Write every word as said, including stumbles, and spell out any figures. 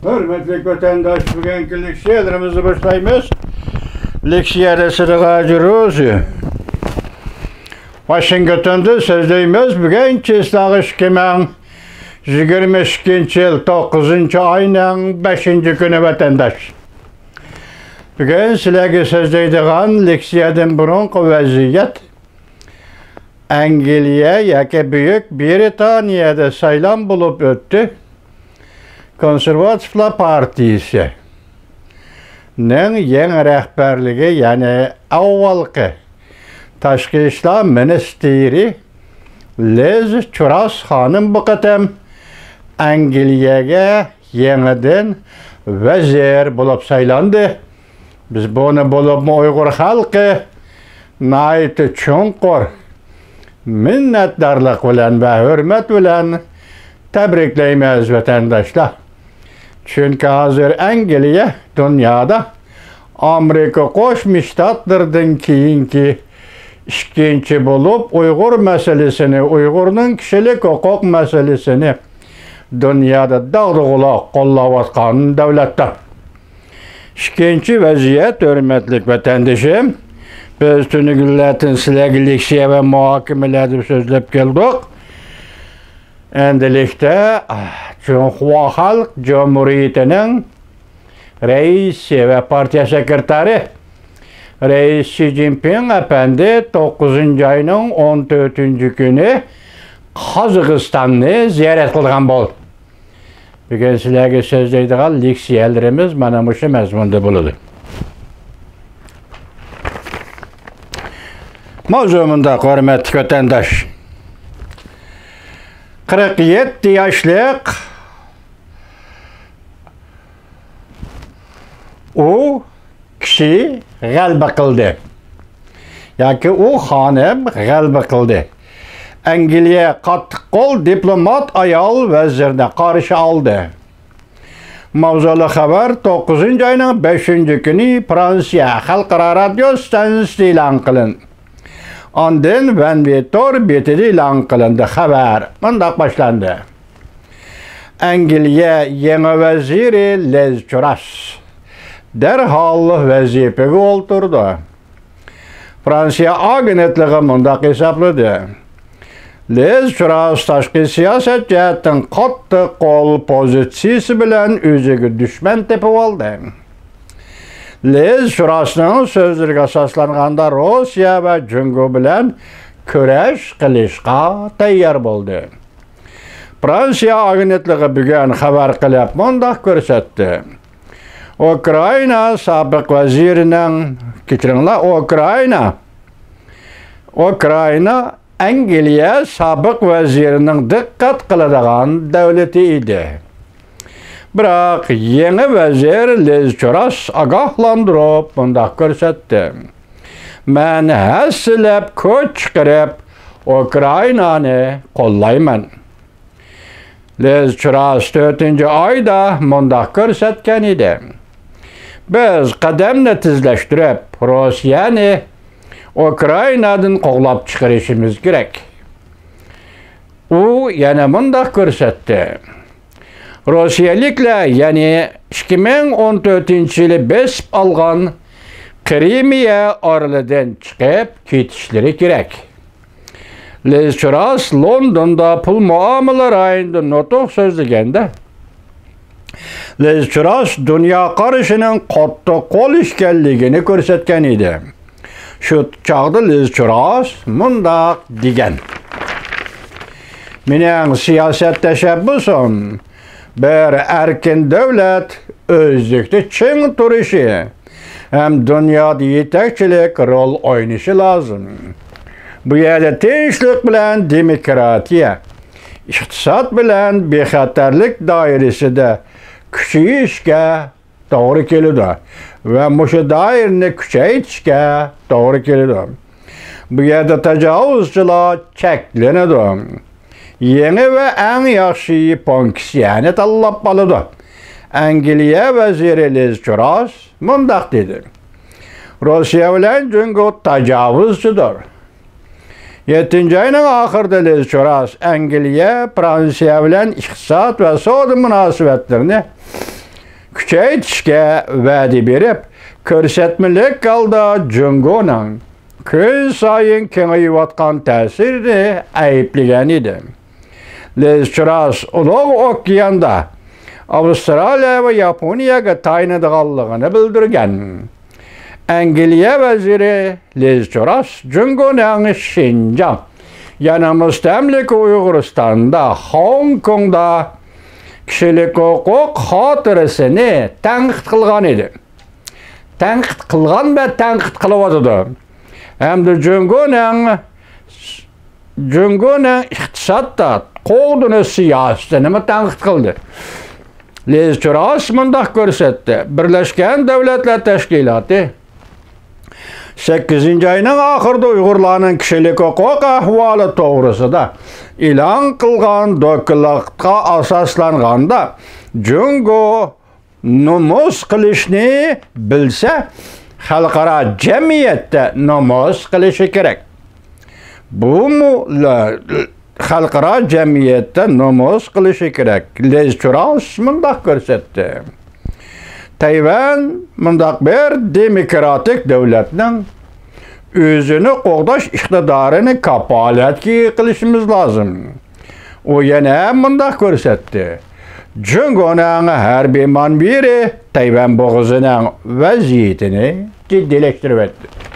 ھۆرمەتلىك ۋەتەنداش، بۈگۈنكى لېكسىيەلىرىمىزنى باشلايمىز. لېكسىيەدە سىدىغاجى روزى. ۋاشىنگتوندىن سۆزلەيمىز. بۈگۈن چېسلاغ ئىككى مىڭ يىگىرمە ئىككىنچى يىل توققۇزىنچى ئاينىڭ بەشىنچى كۈنى، ۋەتەنداش. بۈگۈن سىلەرگە سۆزلەيدىغان لېكسىيەدىن بۇرۇنقى ۋەزىيەت. ئەنگلىيە ياكى بۈيۈك بىرىتانىيەدە سايلام بولۇپ ئۆتتى. كونسېرۋاتىپلار پارتىيىسىنىڭ يېڭى رەھبەرلىكى، يەنى ئاۋۋالقى تاشقى ئىشلار مىنىستىرى لىز چۇراس خانىم بۇ قېتىم ئەنگلىيەگە يېڭىدىن ۋەزىر بولۇپ سايلاندى. بىز بۇنى، بولۇپمۇ ئۇيغۇر خەلقى، ناھايىتى چوڭقۇر مىننەتدارلىق بىلەن ۋە ھۆرمەت بىلەن تەبرىكلەيمىز، ۋەتەنداشلار. چۈنكى ھازىر ئەنگلىيە دۇنيادا ئامېرىكا قوشما شتاتلىرىدىن كېيىنكى ئىككىنچى بولۇپ، ئۇيغۇر مەسىلىسىنى، ئۇيغۇرنىڭ كىشىلىك ھوقۇق مەسىلىسىنى دۇنيادا داغدۇغىلاپ قوللاۋاتقان دۆلەتتۇر. ئىككىنچى ۋەزىيەت، ھۆرمەتلىك ۋەتەندىشىم، بىز تۈنۈگۈنلەردىن سىلەرگە لېكسىيە ۋە مۇھاكىمىلەر دەپ سۆزلەپ كەلدۇق. ئەمدىلىكتە جۇڭخۇا خەلق جۇمھۇرىيىتىنىڭ رەئىسى ۋە پارتىيە سېكرېتارى رەئىس شى جىنپىڭ ئەپەندى توققۇزىنچى ئاينىڭ ئون تۆتىنچى كۈنى قازاقىستاننى زىيارەت قىلىدىغان بولدى. بۈگۈن سىلەرگە سۆزلەيدىغان لېكسىيەلىرىمىز مانا مۇشۇ مەزمۇندا بولىدۇ. ماۋزۇ مۇنداق، ھۆرمەتلىك ۋەتەنداش. قىرىق يەتتە ياشلىق ئۇ كىشى غەلىبە قىلدى. ياكى ئۇ خانىم غەلىبە قىلدى. ئەنگلىيە قاتتىق قول دىپلومات ئايال ۋەزىرنى قارشى ئالدى. ماۋزۇلۇق خەۋەر توققۇزىنچى ئاينىڭ بەشىنچى كۈنى فرانسىيە خەلقئارا رادىيو ستانسىسىدا ئېلان قىلىندى. ئاندىن ۋەنۋى تور بېتىدە ئېلان قىلىندى. خەۋەر مۇنداق باشلاندى. ئەنگلىيە يېڭى ۋەزىرى لىز چۇراس دەرھال ۋەزىپىگە ئولتۇرىدۇ. فرانسىيە ئاگېنتلىقى مۇنداق ھېسابلىدى. لىز چۇراس تاشقى سىياسەت جەھەتتىن قاتتىق قول پوزىتسىيىسى بىلەن ئۆزىگە دۈشمەن تېپىۋالدى. لىز چۇراسنىڭ سۆزلىرىگە ئاساسلانغاندا، روسىيە ۋە جۇڭگو بىلەن كۈرەش قىلىشقا تەييار بولدى. فرانسىيە ئاگېنتلىقى بۈگۈن خەۋەر قىلىپ مۇنداق كۆرسەتتى. ئۇكرائىنا سابىق ۋەزىرىنىڭ، كەچۈرۈڭلار، ئۇكرائىنا، ئۇكرائىنا ئەنگلىيە سابىق ۋەزىرىنىڭ دىققەت قىلىدىغان دۆلىتى ئىدى. بىراق يېڭى ۋەزىر لىز چۇراس ئاگاھلاندۇرۇپ مۇنداق كۆرسەتتى. مەن ھەسسىلەپ كۈچ چىقىرىپ ئۇكرائىنانى قوللايمەن. لىز چۇراس تۆتىنچى ئايدا مۇنداق كۆرسەتكەن ئىدى. بىز قەدەمنى تېزلەشتۈرۈپ، روسىيەنى ئۇكرائىنادىن قوغلاپ چىقىرىشىمىز كېرەك. ئۇ يەنە مۇنداق كۆرسەتتى. روسىيەلىكلەر يەنى ئىككى مىڭ ئون تۆتىنچى يىلى بېسىپ ئالغان قىرىمىيە ئارىلىدىن چىقىپ كېتىشلىرى كېرەك. لىز چۇراس لوندوندا پۇل مۇئامىلە رايونىدا نۇتۇق سۆزلىگەندە، لىز چۇراس دۇنيا قارىشىنىڭ قاتتىق قول ئىكەنلىكىنى كۆرسەتكەن ئىدى. شۇ چاغدا لىز چۇراس مۇنداق دېگەن: مېنىڭ سىياسەت تەشەببۇسۇم بىر ئەركىن دۆلەت ئۆزلۈكتە چىڭ تۇرۇشى ھەم دۇنيادا يېتەكچىلىك رول ئوينىشى لازىم. بۇ يەردە تىنچلىق بىلەن دېموكراتىيە، ئىقتىساد بىلەن بىخەتەرلىك دائىرىسىدە كۈچىيىشكە توغرا كېلىدۇ ۋە مۇشۇ دائىرىنى كۈچەيتىشكە توغرا كېلىدۇ. بۇ يەردە تاجاۋۇزچىلار چەكلىنىدۇ. يېڭى ۋە ئەڭ ياخشى پونكسىيەنى تاللاپ ئالىدۇ. ئەنگلىيە ۋەزىرى لىز چۇراس مۇنداق دېدى: روسىيە بىلەن جۇڭگو تاجاۋۇزچىدۇر. يەتتىنچى ئاينىڭ ئاخىرىدا لىز چۇراس ئەنگلىيە، فرانسىيە بىلەن ئىقتىساد ۋە سودا مۇناسىۋەتلىرىنى كۈچەيتىشكە ۋەدە بېرىپ، كۆرسەتمىلىك ھالدا جۇڭگونىڭ كۈنسايىن كېڭىيىۋاتقان تەسىرىنى ئەيىبلىگەن ئىدى. لىز تۇراس ئۇلۇغ ئوكياندا ئاۋسترالىيە ۋە ياپونىيەگە تايىنىدىغانلىقىنى بىلدۈرگەن. ئەنگلىيە ۋەزىرى لىز تۇراس جۇڭگونىڭ شىنجاڭ، يەنى مۇستەملىكە ئۇيغۇرىستاندا، خوڭكوڭدا كىشىلىك ھوقۇق خاتىرىسىنى تەنقىد قىلغان ئىدى. تەنقىد قىلغان ۋە تەنقىد قىلىۋاتىدۇ. ھەمدە جۇڭگونىڭ، جۇڭگونىڭ ئىقتىسادتا قوغدىنىش سىياسىتىنىمۇ تەنقىد قىلدى. لىز تۇراس مۇنداق كۆرسەتتى: بىرلەشكەن دۆلەتلەر تەشكىلاتى سەككىزىنچى ئاينىڭ ئاخىرىدا ئۇيغۇرلارنىڭ كىشىلىك ھوقۇق ئەھۋالى توغرىسىدا ئېلان قىلغان دوكلاتقا ئاساسلانغاندا، جۇڭگو نومۇس قىلىشنى بىلسە، خەلقئارا جەمئىيەتتە نومۇس قىلىشى كېرەك. بۇمۇ خەلقئارا جەمئىيەتتە نومۇس قىلىشى كېرەك. لىز تۇراس مۇنداق كۆرسەتتى: تەيۋەن مۇنداق بىر دېموكراتىك دۆلەتنىڭ ئۆزىنى قوغداش ئىقتىدارىنى كاپالەتكە ئىگە قىلىشىمىز لازىم. ئۇ يەنە مۇنداق كۆرسەتتى: جۇڭگونىڭ ھەربىي مانېۋىرى تەيۋەن بوغۇزىنىڭ ۋەزىيىتىنى جىددىيلەشتۈرۈۋەتتى.